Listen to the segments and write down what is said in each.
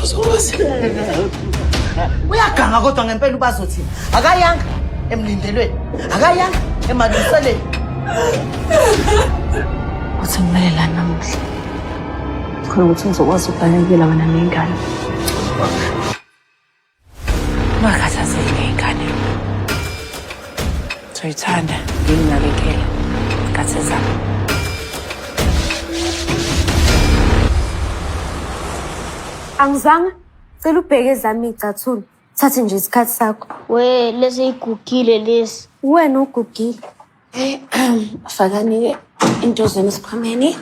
Uzokwazi. Uyaganga kodwa ngempela ubazothini? Akayanga emlindelweni. Akayanga emalungiselweni. Uthi ngimele la namuhla. Khona ukuthi ngizokwazi ukunakekela wena ney'ngane. Ungakhathazeki ngey'ngane. Ngizoyithanda nginakekele nkathi zami. Angizange. Cela ubheke ezami iy'cathulo. Thathe nje isikhathi sakho. We lezi igugile lezi. Uwena ogugile. Hey, fakani into zenu esikhwameni.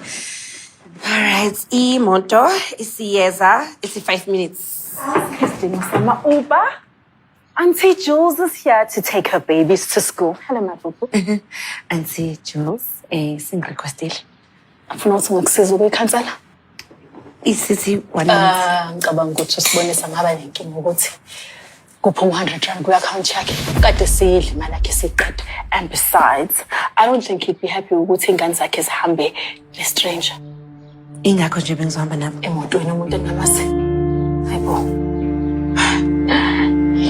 All right, imoto isiyeza, isi 5 minutes. Isidingo sama-Uber. Auntie Jules is here to take her babies to school. Hello, my boo. Auntie Jules, singirequestile. Ngifuna ukuthi ngikusize ukuyikhansela. Isithi one minute. Ah, ngicabanga ukuthi usibonisa ngaba nenkinga ukuthi kuphuma u-100 rand kwi-akhawunti yakhe kade siyidla imali yakhe siyiqeda. And besides, I don't think he'd be happy ukuthi iy'ngane zakhe zihambe ne-stranger. Ingakho nje bengizohamba nabo. Emotweni umuntu engamazi. Hayibo.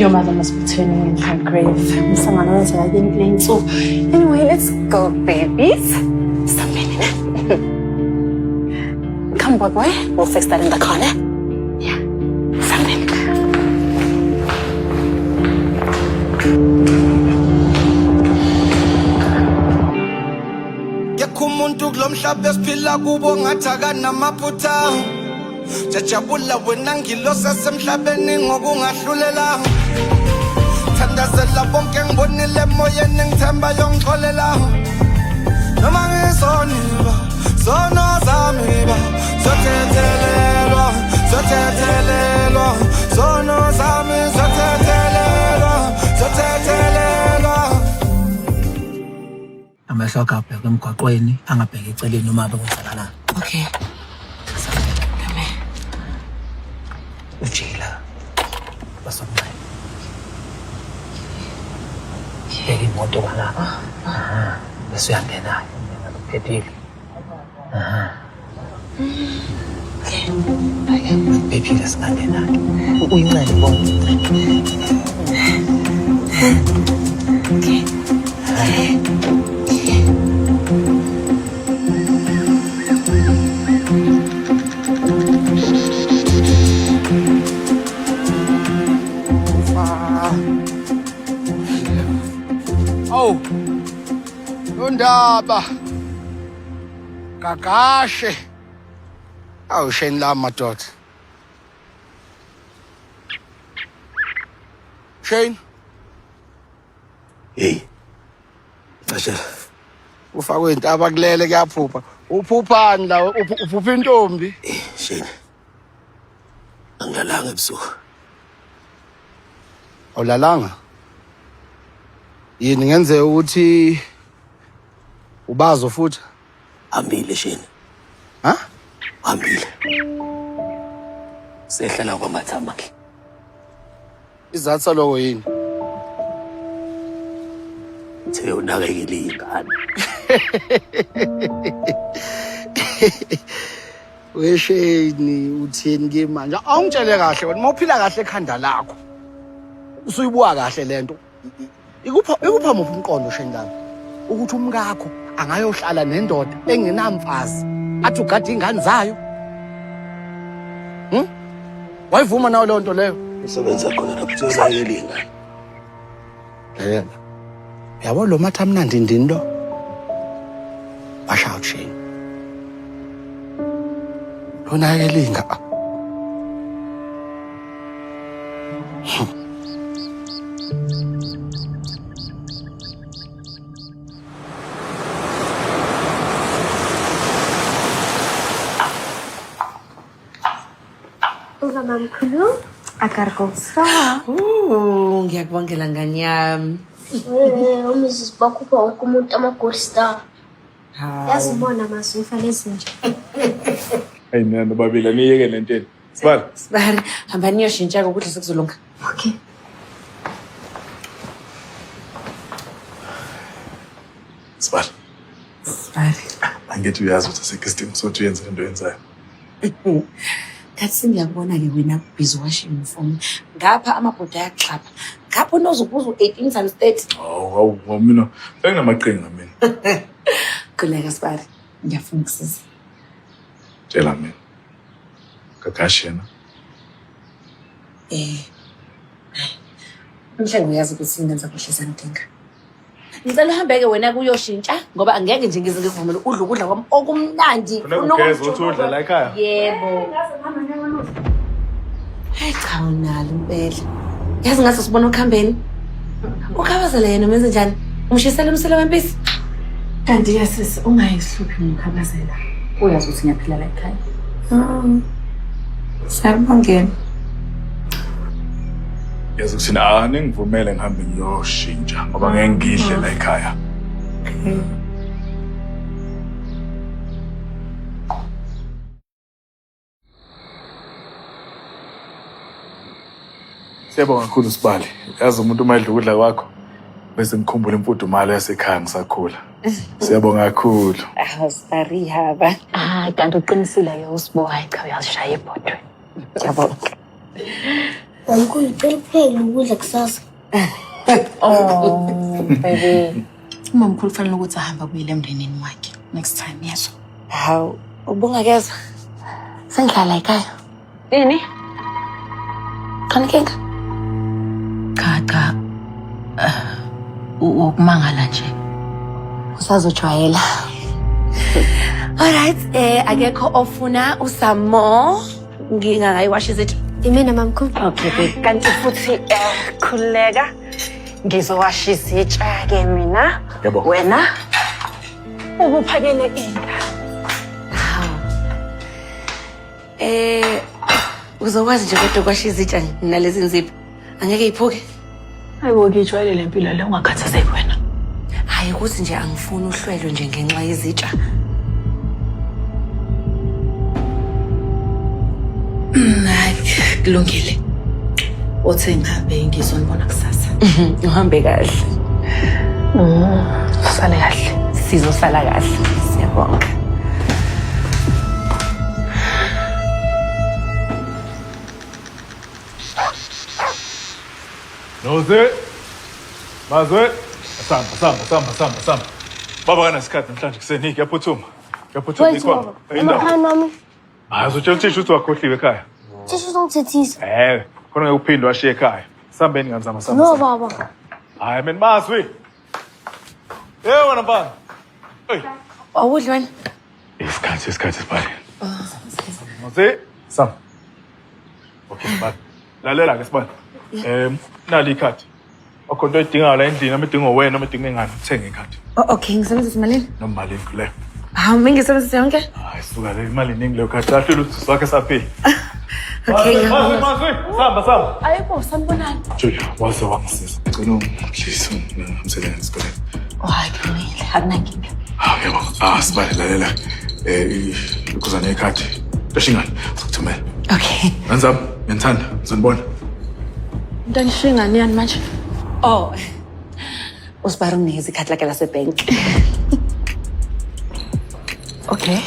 Your mother must be turning in her grave. Umsangano wenzeka kini kule nsuku. Anyway, let's go, babies. Sambeni, ne? Come, boy, boy. We'll fix that in the car, ne? Yeah. Sambeni. Kekho umuntu kulo mhlaba esiphila kubo ngathi akanamaphutha. Jajabula wena ngilosi yasemhlabeni ngokungahlulela. Thandazela bonke ngibonile emoyeni ngithemba yongixolela. Noma ngisoniba, sono zami ba zothethelelwa, zothethelelwa, sono zami zothethelelwa, zothethelelwa. Amehlo akho abheke emgwaqweni angabheki eceleni uma bekwenzakalani. Okay. Ujike la. Basomncane. Bheka imoto kwalapha. Aha. Bese uyangena. Uphephile. Aha. Uphephile singangena. Uyincele bonke. Okay. Awu. Nondaba. Gagashe. Awu sheni la madoda. Shane, Hey. Cashela. ufakwe intaba kulele kuyaphupha. Uphuphani la uphupha intombi. Shane. Angilalanga ebusuku. Awulalanga? Yini ngenzeka ukuthi ubazo futhi? Hambile Shane. Ha? Hambile. Sehlala kwamathama. Izathu saloko yini? Uthe unakekele iy'ngane. Wesheni uthini ke manje? Awungitshele kahle wena uma uphila kahle ekhanda lakho. Usuyibuka kahle lento. Ikupha muphi umqondo Shane lami? Ukuthi umkakho angayohlala nendoda engenamfazi athi ugada ingane zayo. Wayivuma nawe leyo nto leyo? Usebenza khona lapho uthe unakekele iy'ngane. Yena. Yabo lo matha amnandi ndini lo. Wash out Shane. Lona ke linga. Uva mamkhulu, I gotta go. Ooh, ngiyakubongela ngane yami. UMrs bakhupha wonke umuntu ama-gold star. Yazi ubona mazufa lezinja. Hey nina nobabili aniyeke le nto yenu. Sibali. Sibari, hambani niyoshintsha ukudla sekuzolunga. Okay. Sibali. Sibari. Angithi uyazi ukuthi asikho isidingo sokuthi uyenze lento oyenzayo. Kathi sengiyakubona-ke wena busy washing uniform. Ngapha amabhodo ayaxhapha. Ngapha unozubuza u-18 times 30. Hawu hawu hawu, mina senginamaqhinga mina. Khuleka sibari. Ngiyafuna ukusiza. Tshela mina. Gagashi yena. Mhlawumbe uyazi ukuthi ngenza kuhle sangidinga. Ngicela uhambe-ke wena kuyoshintsha ngoba angeke nje ngize ngikuvumele udle ukudla kwami okumnandi. Funeka ugeze uthi udla la ekhaya. Yebo. Hayi cha unalo impela. Yazi ngathi sibona ukuhambeni. Ukhabazela yena umenze njani? Umshisela umsila wempisi? Kanti-ke sisi ungayihluphi ngokhabazela. Uyazi ukuthi ngiyaphila la ekhaya. Siyabongena. Yazi ukuthi na ningivumele ngihambe ngiyoshintsha ngoba ngeke ngidle la ekhaya. Siyabonga kakhulu Sibali. Yazi umuntu uma edla ukudla kwakho bese ngikhumbula imfudumalo yasekhaya ngisakhula. Siyabonga kakhulu. Awu sorry haba. Ah, kanti uqinisile-ke uSibo. Hayi cha uyazishaya ebhodweni. Ngiyabonga. Mamkhulu cela upheke ukudla kusasa. Oh, baby. Umamkhulu kufanele ukuthi ahambe abuyele emndenini wakhe next time, yezwa. Hawu, ubungakezwa. Sengihlala ekhaya. Ini? Khona inkinga? Cha cha. Ukumangala nje. Usazojwayela. Alright, akekho ofuna usamo. Ngingakayiwashi izitsha. Imina mamkhulu. Okay, babe. Kanti futhi khululeka. Ngizowasha izitsha-ke mina. Yebo. Wena ubuphakele ingane. Hawu. Uzokwazi nje kodwa ukwasha izitsha nalezi nzipho. Angeke iphuke. Hayibo ngijwayele le mpilo le ungakhathazeki wena. Hayi ukuthi nje angifuni uhlwelo nje ngenxa yezitsha. Hayi kulungile. Othe ngihambe ngizonibona kusasa. Uhambe kahle. Sale kahle. Sizosala kahle. Siyabonga. Noze. Mazwe. Samba samba samba samba samba. Baba kanasikhathi namhlanje kuseni kuyaphuthuma. Kuyaphuthuma Wait ikhona. baba. Amakhani wami. Hayi uzotshela uthisha ukuthi wakhohliwe ekhaya. Thisha uzongithethisa. Khona ngeke uphinde washiye ekhaya. Sambeni ngani zama samba. No baba. Hayi mina Mazwi. Hey wena mfana. Hey. Awudli wena? Isikhathi sibali. Noze. Samba. Okay sibali. Lalela ke sibali. Nali ikhadi. Akho into oyidingayo la endlini noma idinga wena noma idinga ingane uthenge ikhadi. Oh, okay, ngisebenzisa malini? Noma malini kuleyo. Hawu, mingisebenzisa yonke? Hayi suka le imali iningi leyo khadi. Ahlule ukuthi wakhe saphila. Okay, Mazwi, Mazwi, samba samba. Ayibo sanibonani. Julia, waze wangisiza. Ngicela please ungihambisele esikoleni. Oh, hayi kulungile. Akunankinga. Hawu yebo. Ah sibali lalela. Ikhuzane ikhadi. Tosha ingane, sokuthumela. Okay. Ngani ngiyanithanda, ngizonibona. Into enishiya ingane yani manje? Oh. Usibari unginikeza ikhadi lakhe lasebank. Okay.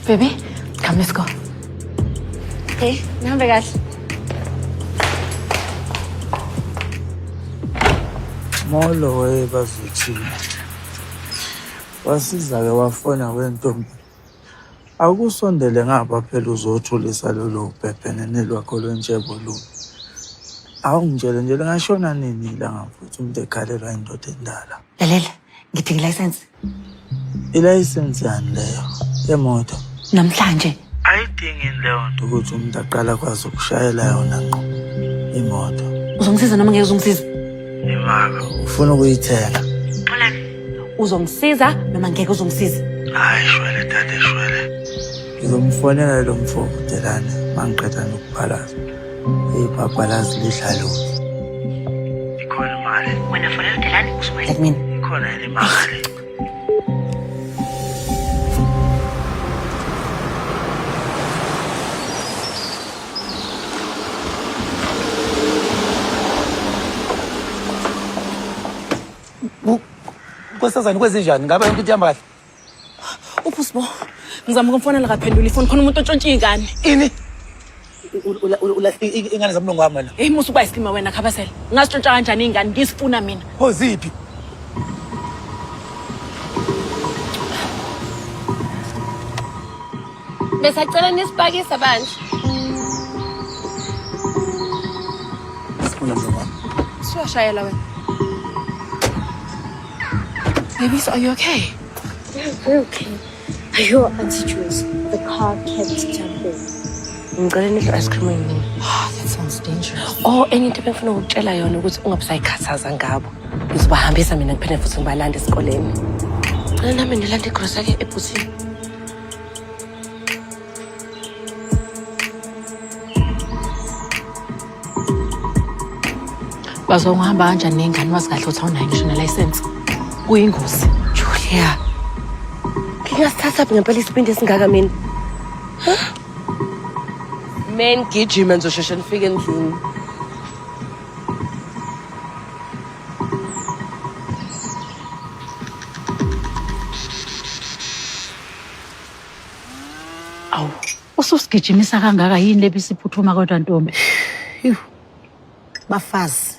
Baby, come let's go. Okay, nihambe kahle. Molo we bazothini. Wasiza-ke wafona wentombi. Akusondele ngapha phela uzothulisa lolo bhebhenene lwakho lwentshebo lubi. Awungitshele nje lingashona nini ilanga futhi umuntu ekhalelwa indoda endala. Lalela, ngidinga ilayisensi. Ilayisensi yani leyo yemoto? Namhlanje. Ayidingi leyo nto ukuthi umuntu aqale akwazi ukushayela yona ngqo imoto. Uzongisiza noma ngeke uzongisiza? Imali ufuna ukuyithenga. Uzongisiza noma ngeke uzongisiza? Hayi shwele dade shwele. Ngizomfonela lo mfo uDelane mangiqeda nokuphalaza. Ibhabhalazi lidla lona. Ikhona imali. Wena fonela uDelane uzobuyela kumina. Ikhona yini imali? Nkosazana kwezinjani? Ngabe yonke into ihamba kahle? Uphi uSibo? Ngizama ukumfonela kaphendula ifoni khona umuntu ontshontshe ingane. Ini? Ingane zamlungu wami wena. Hey musu kuba isilima wena Khabazela. Ungazitshontsha kanjani ingane ngizifuna mina? Pho ziphi? Besacela nisipakisa bandla. Sifuna mlungu wami. Suyashayela wena. Babies, are you okay? Yeah, we're okay. Ayo, Auntie Jules, the car kept jumping. Ngicela nidle ice cream eningi. Oh, that sounds dangerous. Oh, enye into ebengifuna ukukutshela yona ukuthi ungabe usayikhathaza ngabo. Ngizobahambisa mina ngiphinde futhi ngibalande esikoleni. Cela nami ngilande igrosa ke ebhuthini. Bazongihamba kanjani nengane wazi kahle ukuthi awunayo ngisho nelayisensi. Kuyingozi. Julia. Ngingasithatha phi ngempela isibindi esingaka mina? Huh? Men gijima nizosheshe nifike endlini. Awu, ususigijimisa kangaka yini lebisiphuthuma kodwa ntombi? Bafazi,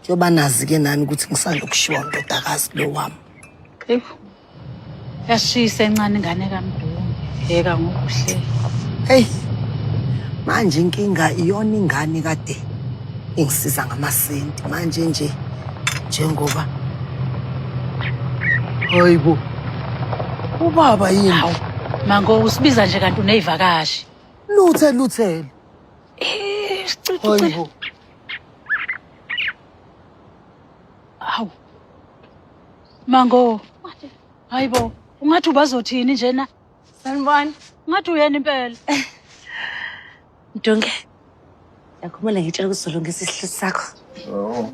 njengoba nazi-ke nani ukuthi ngisanda kushiwa undodakazi lo wami. Yashisa encane ingane kaMdungu. Yeka ngokuhle. Hey, manje inkinga iyona ingane kade ingisiza ngamasenti manje nje njengoba hayibo ubaba yini? Hawu, mango usibiza nje kanti uneyivakashi. Luthe luthele. Eh, Hayibo. Hawu. Mango. Hayibo, ungathi ubazothini njena? Sanibona. Ungathi uyena impela. Mdunge. Yakhumula ngitshela ukuthi uzolungisa isihluthu sakho. Oh.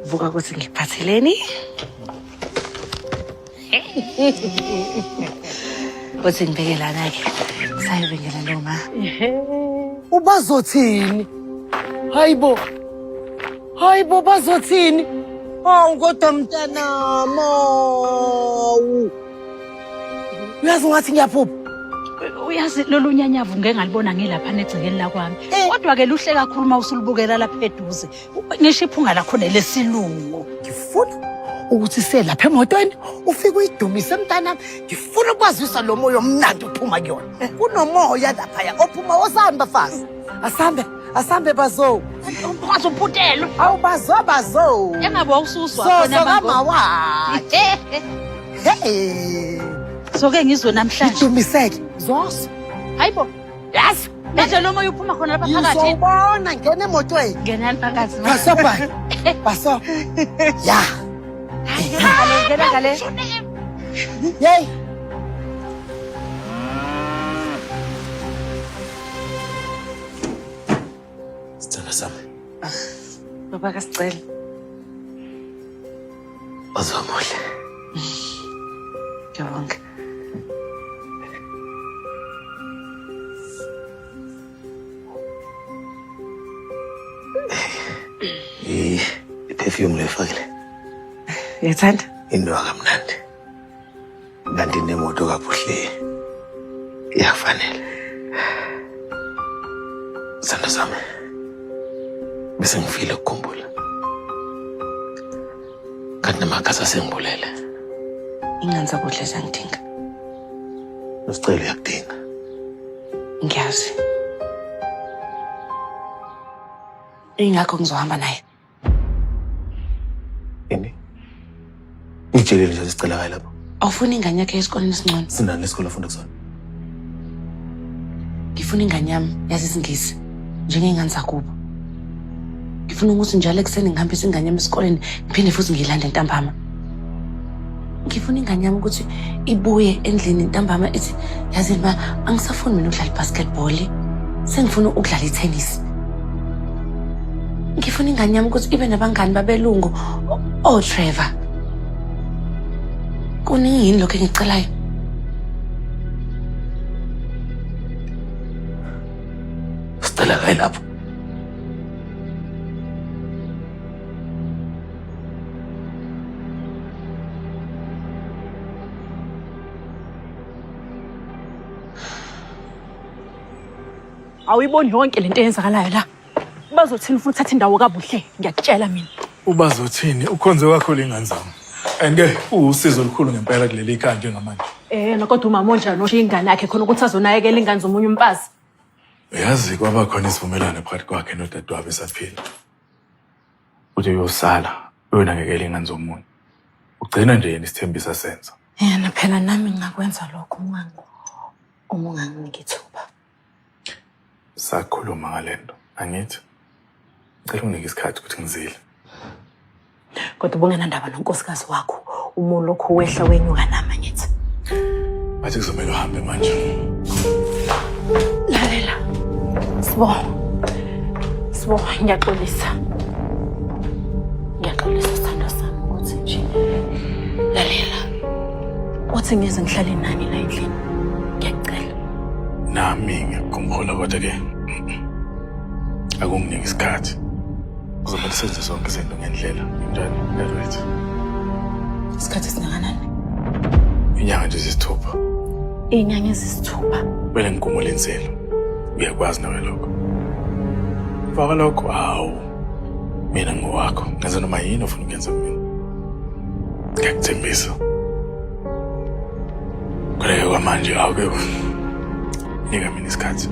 Vuka ukuthi ngikuphatheleni. Uthi ngibeke lana-ke. Sayibingela lo ma. Ubazothini? Hayibo. Hayibo bazothini? Hawu kodwa mntanami. Awu. Uyazi ngathi ngiyaphupha. Uyazi lolu nyanyavu ngeke ngalibona ngilapha negcekeni lakwami. Kodwa-ke luhle kakhulu uma usulubukela lapha eduze. Ngisho iphunga lakhona lesilungu. Ngifuna ukuthi siye lapha emotweni ufike uyidumise mntanami. Ngifuna ukwazisa lo moya omnandi ophuma kuyona. Kunomoya laphaya ophuma wosani bafazi. Asambe, asambe bazo. Ukwazi uphutelwe. Awu bazo bazo. Engabe wawususwa Soso khona Mango. kamawakhe. Hey. Soke ngizwe namhlanje. Idumiseke. Zoso. Hayibo. Yazi. Manje lo moya uphuma khona lapha phakathi. Ngizobona ngena emotweni. Ngenani phakathi. Baso bhai. Baso. Ya. Ngena ngale. Yey. Sithanda sami. Baba kasicela. Wazomuhle. Ngiyabonga. Eh, i-perfume le fakile. Uyathanda? Inuka kamnandi. Kanti nemoto kaBuhle iyakufanele. Sithanda sami. Bese ngifile ukukhumbula. Kanti namakhasi asengibulele. Ingane zakuhle ziyangidinga. Nosicelo uyakudinga. Ngiyazi. Ingakho ngizohamba naye. Ini? Ngitshelile nje sicela kayi lapho. Awufuni ingane yakhe esikoleni esingcono. Sinani lesikole afunda kusona? Ngifuna ingane yami yazi isiNgisi njengey'ngane zakubo. Ngifuna ukuthi njalo ekuseni ngihambise ingane yami esikoleni ngiphinde futhi ngiyilande ntambama. Ngifuna ingane yami ukuthi ibuye endlini ntambama ithi yazi ma angisafuni mina ukudlala i-basketball sengifuna ukudlala i-tennis. Ngifuna ingane yami ukuthi ibe nabangani babelungu o-Trevor. Kuningi yini lokho engikucelayo? Sicela kayi lapho. Awuyiboni yonke lento eyenzakalayo la. Bazothini ufuna uthatha indawo kaBuhle? Ngiyakutshela mina. Ubazothini ukhonze kakhulu ingane zami. And ke uwusizo olukhulu ngempela kuleli khaya njengamanje. Eh, kodwa umama onjani oshiya ingane yakhe khona ukuthi azonakekela ingane zomunye umfazi. Uyazi kwaba khona isivumelwano phakathi kwakhe nodadewabo esaphila. Uthi uyosala uyonakekela ingane zomunye. Ugcina nje yena isithembiso asenza. Yena phela nami ngingakwenza lokho uma unganginika ithuba. Sakhuluma ngale nto, angithi? Ngicela unginike isikhathi ukuthi ngizile. Kodwa ubungenandaba nonkosikazi wakho uma ulokhu wehla wenyuka nami angithi. Bathi kuzomele uhambe manje. Lalela. Sibo. Sibo, ngiyaxolisa. Ngiyaxolisa sithandwa sami ukuthi nje. Lalela. Uthi ngize ngihlale nani la endlini. Ngiyacela. Nami ngiyakukhumbula kodwa ke akunginike isikhathi. Kuzomele senze zonke izinto ngendlela. Njani? Right. Isikhathi esingakanani? Inyanga nje ezisithupha. Iy'nyanga ezisithupha. Kumele ngigumule inselo. Uyakwazi nawe lokho. Emva kwalokho hawu mina ngowakho ngenza noma yini ofuna ukuyenza kumina. Ngiyakuthembisa. Kodwa-ke kwamanje awuke nika mina isikhathi.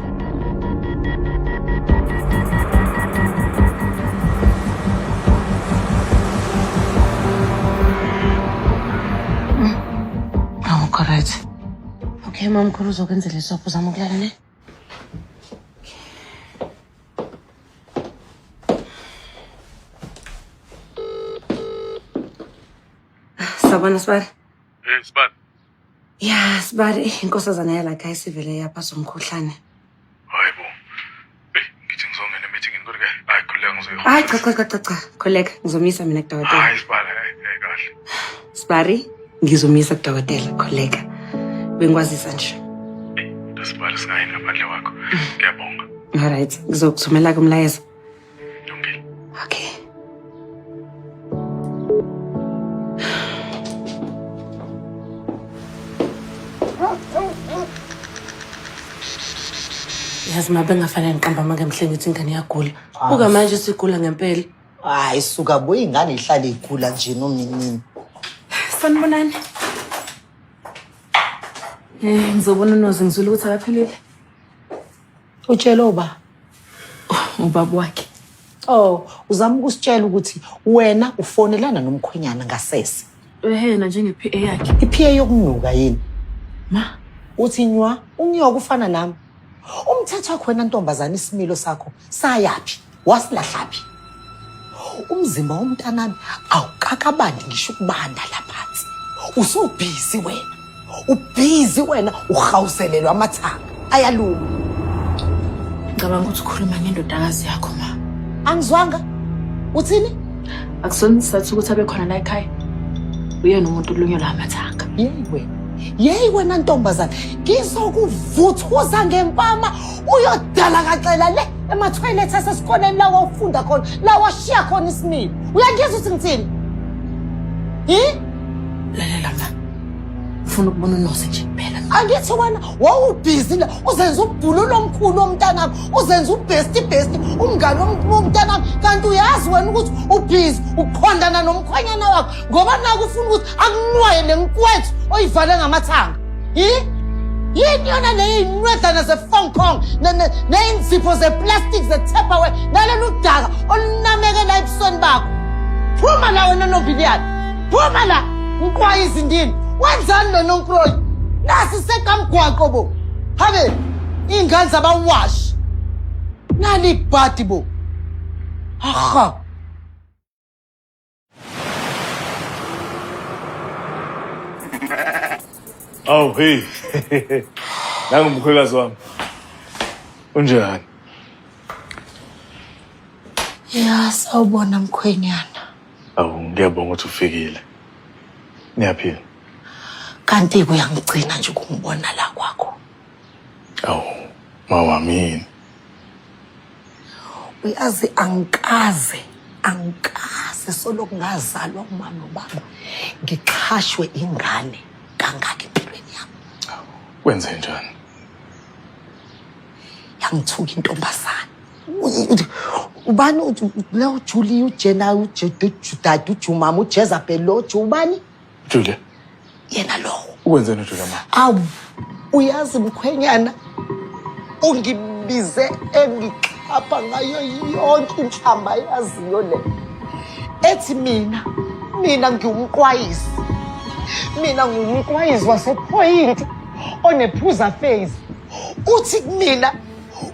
Awukho right. Okay, mamkhulu uzokwenzela isobho zama ukulala ne? Sawubona sibari. Hey sibari. Ya sibari, inkosazana yala isivele yaphathwa umkhuhlane. Hayi bo. Hey, ngithi ngizongena emeetingini kodwa ke hayi khuleka ngizoyihola. Hayi cha cha cha cha cha, khuleka ngizomisa mina kudokotela. Hayi sibari, hey kahle. Sibari, ngizomisa kudokotela, khuleka. Bengikwazisa nje. Hey, sibari singayini ngaphandle kwakho. Ngiyabonga. All right, ngizokuthumela kumlayezo. Lungile. Okay. Yazi ma bengafanele ngiqamba amanga emhleni ngithi ingane iyagula. Buka manje sigula ngempela. Hayi suka bo ingane ihlale igula nje noma nini. Sanibonani. Eh, ngizobona uNozi ngizwile ukuthi akaphilile. Utshela uba Ubaba wakhe. Oh, uzama ukusitshela ukuthi wena ufonelana nomkhwenyana ngasese. Ehena njenge-PA yakhe. I-PA yokunuka yini? Ma, Uthi nywa, unyoka ufana nami. Umthetho wakho wena ntombazana isimilo sakho sayaphi? Wasilahlaphi? Umzimba womntanami awukakabandi ngisho ukubanda laphansi. Usubhizi wena. Ubhizi wena uhawuzelelwa amathanga. Ayaluma. ngicabanga ukuthi ukhuluma ngendodakazi yakho ma. Angizwanga. Uthini? Akusona isizathu ukuthi abe khona la ekhaya. Uyena umuntu olunyelwa amathanga. Yeyi wena. Yeyi wena ntombazana. Ngizokuvuthuza ngempama uyodala kaxela le emathoyilethi asesikoleni la wawufunda khona la washiya khona isimilo. Uyangizwa ukuthi ngithini? Hi? Lalela ma. Ufuna ukubona uNozi nje kuphela. Angithi wena wawubhizi la uzenza ubhululo omkhulu womntanami uzenza ubesti besti umngane womntanami kanti uyazi wena ukuthi ubhizi uqhondana nomkhwenyana wakho ngoba naku ufuna ukuthi akunwaye le nkwethu oyivale ngamathanga. Hi? Yini yona leyo iy'nwedlana ze-Hong Kong ney'nzipho ze-plastic ze-Tupperware nalolu daka olunamekela ebusweni bakho. Phuma la wena Nobiliyana. Phuma la ngiqwaye izindini. Wenzani lo nonkroyi? Nasi sekamgwaqo bo. Habe iy'ngane zabawashi. Nali ibhadi bo. Aha. Oh hey. Nangu umkhwekazi wami. Unjani? Ya, sawubona mkhwenyana. Awu ngiyabonga ukuthi ufikile. Niyaphila? Kanti kuyangigcina nje ukungibona la kwakho. Awu mawami yini? Uyazi angikaze solokhu ngazalwa umama nobaba ngixhashwe ingane kangaka empilweni yami. Kwenze njani? Yangithuka intombazane. Ubani lo Julie, uJena, uJudad, uJumama, uJezebel lo ubani? Julia. Yena lowo. Ukwenzeni uJulia ma? Awu, uyazi mkhwenyana, ungibize engixhapha ngayo yonke inhlamba yaziyo le. Ethi mina ngiwumqwayisi. Mina ngiwumqwayisi wasePoint onephuza face. Uthi kumina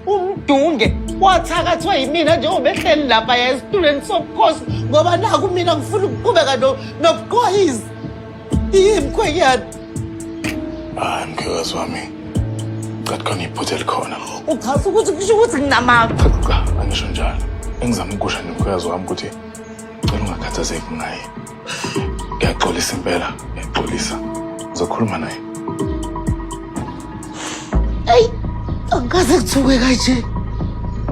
umdunge wathakathwa yimina njengoba ehleli lapha esitulweni sobukhosi ngoba naku mina ngifuna ukuqhubeka nobuqwayizi. Yini mkhwenyana? Hayi mkhwekazi wami. Cathi khona iphutha elikhona. Uchaza ukuthi kusho ukuthi nginamanga. Cha, angisho njalo. Engizama ukusho nje mkhwekazi wami ukuthi cela ungakhathazeki ngaye. Ngiyaxolisa impela, ngiyaxolisa. Ngizokhuluma naye. Eyi, angikaze ngithuke kanje.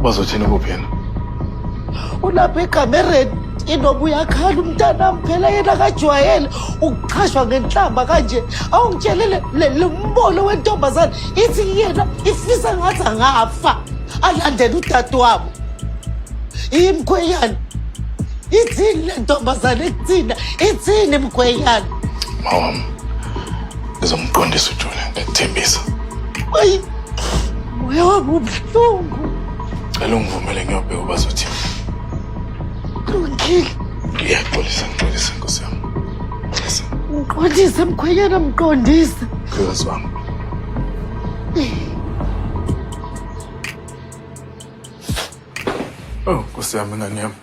Bazothini kuphi yena? Ulapha ekamereni inoba uyakhala umntanami, phela yena akajwayele ukuchashwa ngenhlamba kanje. Awungitshelele le mbono wentombazane ithi yena ifisa ngathi angafa alandele udadewabo. Imkhwenyana ithini le ntombazane ekuthina, ithini mkhwenyana? Mawami, ngizomqondisa uJulia, ngiyakuthembisa. Ayi, moya wami ubuhlungu. Cela ungivumele ngiyobheka ubazothini. Lungile. Ngiyaxolisa, ngixolisa nkosi yami. Xolisa. Mqondise mkhwenyana, mqondise. Mkhwekazi wami. Oh, nkosi yami, ingane yami.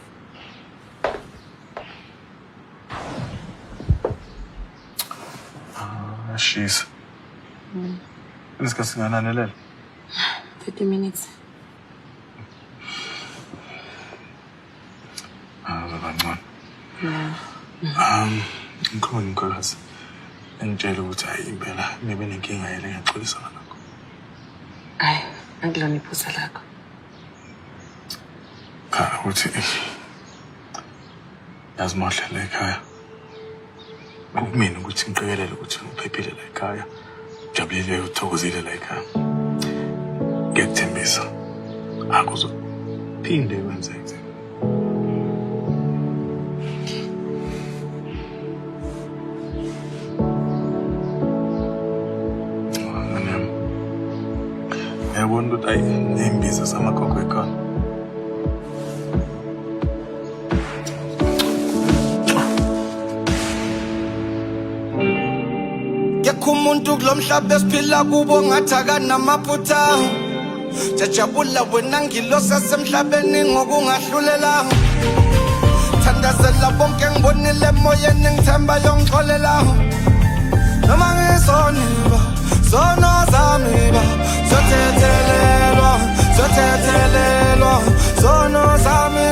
Ah, shisa. Isikhathi singanani lelo? 30 minutes. Ah, uzoba ngcono. Yeah. Ngikhuluma nomkhwekazi. Engitshela ukuthi hayi impela ngibe nenkinga yele, ngiyaxolisa ngalokho. Hayi, akulona iphutha lakho. Cha, ukuthi yazi uma uhlala ekhaya kumina ukuthi ngiqikelele ukuthi uphephile la ekhaya, ujabulile, uthokozile la ekhaya. Ngiyakuthembisa akuzophinde kwenzeke. Ngane yami, uyabona ukuthi ayi ney'mbiza zamagogo ekhona. Kekho umuntu kulo mhlaba esiphila kubo ngathi akanamaphutha. Jajabula wena ngilosi yasemhlabeni ngokungahlulela. Thandazela bonke ngibonile emoyeni ngithemba yongixolela. Noma ngisoniba, zono zami ba zothethelelwa, zothethelelwa, zono zami.